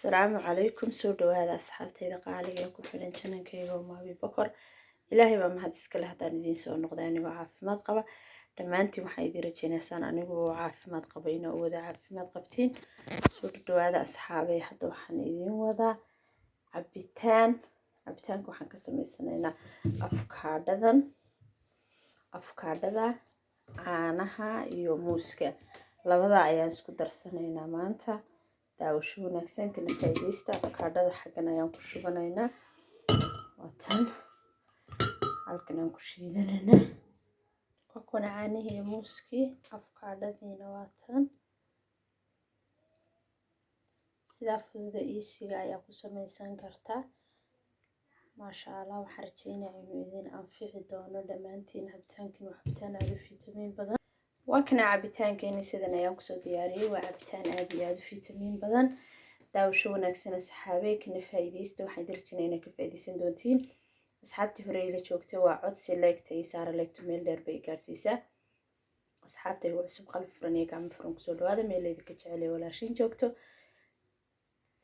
Asalaamu calaykum, soo dhawaada asxaabtayda qaaliga ee ku xidhan channelkayga Umaabi Bokor. Ilaahay baa mahad iskale haddaan idiin soo noqday anigoo caafimaad qaba. Dhammaantiin waxaan idiin rajeynaysaan anigoo caafimaad qaba inaa u wada caafimaad qabtiin. Soo dhawaada asxaabay. Hadda waxaan idiin wadaa cabitaan. Cabitaanka waxaan ka sameysanaynaa afkaadhadan, afkaadhada, caanaha iyo muuska. Labada ayaan isku darsanaynaa maanta. Daawasho wanaagsan, kana faa'iidaysta. Afkaadhada xaggan ayaan ku shubanaynaa, waa tan halkan aan ku shiidanaynaa. Waa kuwana caanihii iyo muuskii, afkaadhadiina waa tan. Sidaa fududa easyga ayaa ku samaysan kartaa, maasha Allah. Waxaan rajeynaya inuu idin anfici doono dhammaantiin. Cabitaankan waa cabitaan aada u fitamiin badan. Waa kana cabitaankeeni, sidan ayaan kusoo diyaariyey. Waa cabitaan aada iyo aada u fitamiin badan. Daawasho wanaagsan asxaabey, kana faa'iidaysta. Waxaan idin rajeynaya inaad ka faa'iidaysan doontiin. Asxaabtii hore ila joogtay, waa codsi, liketa iyo saara. Liketu meel dheer bay gaarsiisaa. Asxaabta igu cusub, qalbi furan iyo gacmo furan kusoo dhawaada meel idinka jecel walaashin joogto.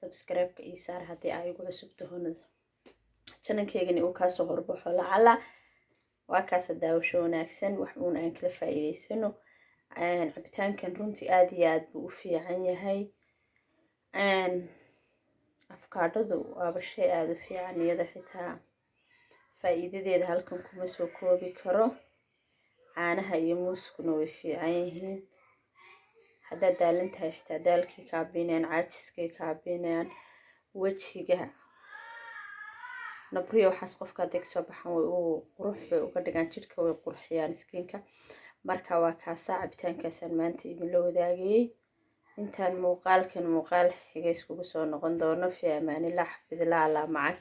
Subscribe-ka ii saar haddii ay igu cusub tahona, channelkeygani uu kaasoo horbaxo lacala. Waa kaasa, daawasho wanaagsan. Wax uun aan kala faa'iidaysano. Cabitaankan runtii aada iyo aad buu u fiican yahay. Afkaadhadu waaba shay aada u fiican iyada, xitaa faa'iidadeeda halkan kuma soo koobi karo. Caanaha iyo muuskuna way fiican yihiin. Haddaad daalan tahay, xitaa daalkay kaabinayaan, caajiskay kaabinayaan. Wejiga nabriyo waxaas qofka hadday kasoo baxaan, way u qurux bay uga dhigaan, jidhka way qurxiyaan, skinka. Marka waa kaasaa cabitaankaasaan maanta idinla wadaagayay. Intaan muuqaalkan muuqaal xiga iskugu soo noqon doono, fi amaanillah, xafidillah, allah macag.